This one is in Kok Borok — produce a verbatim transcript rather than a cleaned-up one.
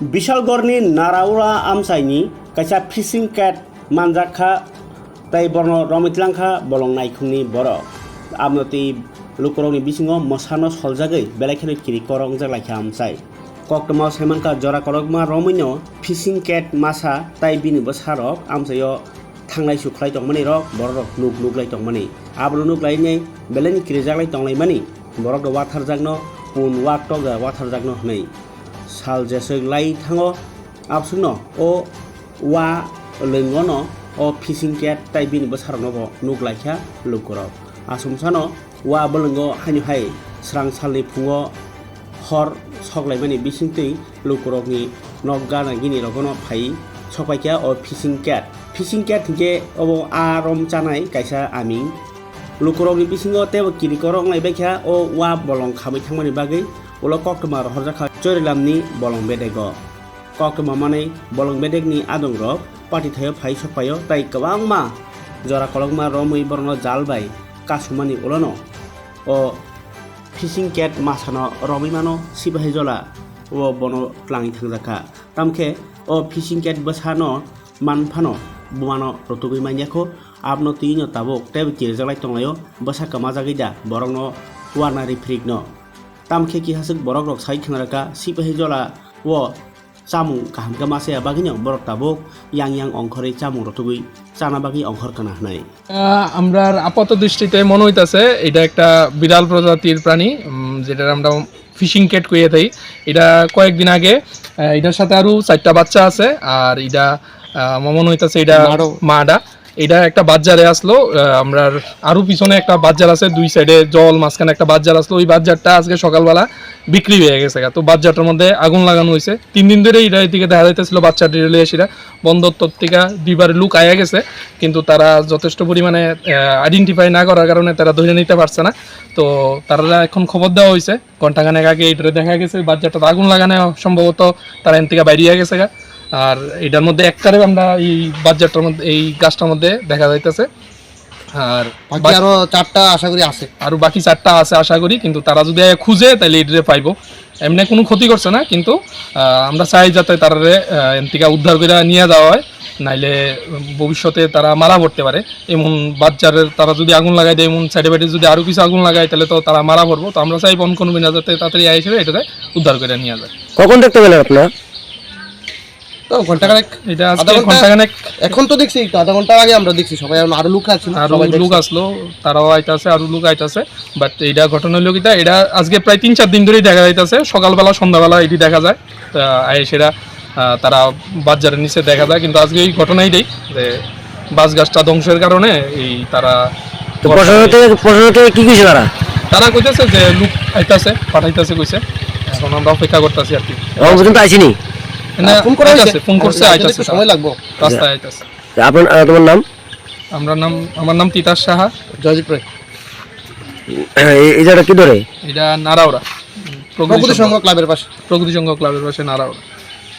Bishalgarhni Naraura amchaini kaisa fishing cat manjak kha, tei borno romwi tlang kha bolong naikhungni borok. Aboni twi lukurokni bisingo mwsano soljagwi belai kheno kiri korok wngjak lai kha amchai. Koktwma saimankha jora kolokma romwino fishing cat masa tei bini bwsarok amchaio thanglai sukhlai tongmani rok borok rok nuk nuk lai tongmani. Abono nuk lai nai belai ni kirijak lai tonglaimani borok rok watharjakno pun wak tokja watharjakno hwnwi sal jeswk lai thango. Absukno o wa lwngono o fishing cat tei bini bwsarokno bo nuk lai kha lukurok. Asumsano wa bwlwngo haino hai srang salni phungo hor sok laimani bisingtwi lukurokni nok gana gini rogono phai sok pai kha o fishing cat. Fishing cat hinkhe obo a rom chanai kaisa aming. Lukurokni bisingo teibo kirikorok wnglai bai kha o wa bolong khamwi thangmani bagwi ulo koktwma rohorjak kha Chorilamni bolong bedego. Koktwma manwi bolong bedekni adongrok patithaio phai sokpaio tei kwbangma jora kolokma romwi borokno jal bai kasumani ulono o fishing cat masano romwi mano Sipahijola o bono tlangwi thangjak kha. Tamkhe o fishing cat bwsano man phano bumano rwtugwi man ya kho, abono twi'-no tabuk teibo kirijaklai tonglaio bwsa kwmajagwi da borokno warna riphrikno. Tamkhe kihaswk borokrok sai khna rwkha Sipahijola o chamung kaham khe ma chaya bagwino borok tabuk yang yang ongkhorwi chamung rwtugwi chana bagwi ongkhor kana hwnwi. আহ, আমরার আপাত দৃষ্টিতে মনে হইতাছে এটা একটা বিরল প্রজাতির প্রাণী, উম, যেটার আমরা ফিশিং ক্যাট কইয়া থাকি। এটা কয়েকদিন আগে, আহ, এটার সাথে আরো চারটা বাচ্চা আছে, আর এটা, আহ, আমার মনে হইতাছে এটা মারো। মাডা। এটা একটা বাজারে আসলো, আহ, আমরার আরো পিছনে একটা বাজার আছে, দুই সাইডে জল, মাঝখানে একটা বাজার আসলো। ওই বাজারটা আজকে সকালবেলা বিক্রি হয়ে গেছে গা। তো বাজারটার মধ্যে আগুন লাগানো হয়েছে। তিন দিন ধরে এটা এদিকে দেখা যাইতেছিল বাচ্চা ডেলিভারি আসিরা বন্দর তরফ থেকে দুইবার লোক আয়া গেছে, কিন্তু তারা যথেষ্ট পরিমাণে, আহ, আইডেন্টিফাই না করার কারণে তারা ধরে নিতে পারছে না। তো তারা এখন খবর দেওয়া হয়েছে, ঘন্টাখানেক আগে এটা দেখা গেছে বাজারটাতে আগুন লাগানো, সম্ভবত তারা এন থেকে বাইরে হয়ে গেছে গা। আর এটার মধ্যে একটারে আমরা এই বাজারটার মধ্যে, এই গাছটার মধ্যে দেখা যাইতেছে। আর বাকি বাকি আরো চারটা আশা করি আছে। আরো বাকি চারটা আছে আশা করি, কিন্তু তারা যদি আয়া খুঁজে তাহলে এটারে পাইবো। এমনি কোনো ক্ষতি করছে না, কিন্তু, আহ, আমরা চাই যাতে তারারে, আহ, এন থেকে উদ্ধার করে নিয়ে যাওয়া হয়, নাইলে ভবিষ্যতে তারা মারা পড়তে পারে। এমন বাচ্চাদের তারা যদি আগুন লাগাই দেয়, এমন সাইডে বাইডে যদি আরো কিছু আগুন লাগায়, তাহলে তো তারা মারা পড়বো। তো আমরা চাই বন কর্মীরা যাতে তাড়াতাড়ি আইসে এটাতে উদ্ধার করে নিয়ে যায়। কখন দেখতে পেলেন আপনারা? তো ঘন্টাখানেক, এটা আজকে আধা ঘন্টা, ঘন্টাখানেক। এখন তো দেখছি, একটু আধা ঘন্টা আগে আমরা দেখছি, সবাই এখন আরো লোক আছে, আরো সবাই লোক দেখছে। আসলো, তারাও আইতাছে, আরো লোক আইতাছে। বাট এটা ঘটনা হলো কিতা, এটা আজকে প্রায় তিন চার দিন ধরেই দেখা যাইতাছে, সকালবেলা সন্ধ্যাবেলা এটি দেখা যায়। তা আইসেরা, আহ, তারা বাজারের নিচে দেখা যায়, কিন্তু আজকে এই ঘটনাই দেই যে বাঁশ গাছটা ধ্বংসের কারণে এই তারা তো প্রশাসন থেকে, প্রশাসন থেকে কি কিছু তারা? তারা কইতেছে যে লোক আইতাছে, পাঠাইতাছে কইছে, এখন আমরা অপেক্ষা করতেছি আর কি। এখন পর্যন্ত আইসেনি? না, আহ, ফোন করা আইতাছে, হয়েছে। ফোন করছে, আহ, আইতাছে একটু সময় তারা। লাগবো। রাস্তায় আইতাছে। তা আপনার, আহ, তোমার নাম? আমার নাম, আমার নাম তিতাস সাহা। জয়দীপ রায়। এই, এই জায়গাটা কি ধরে? এটা নারাওরা। প্রকৃতি প্রকৃতি সংঘ। সংঘ ক্লাবের পাশে। প্রকৃতি সংঘ ক্লাবের পাশে নারাওরা।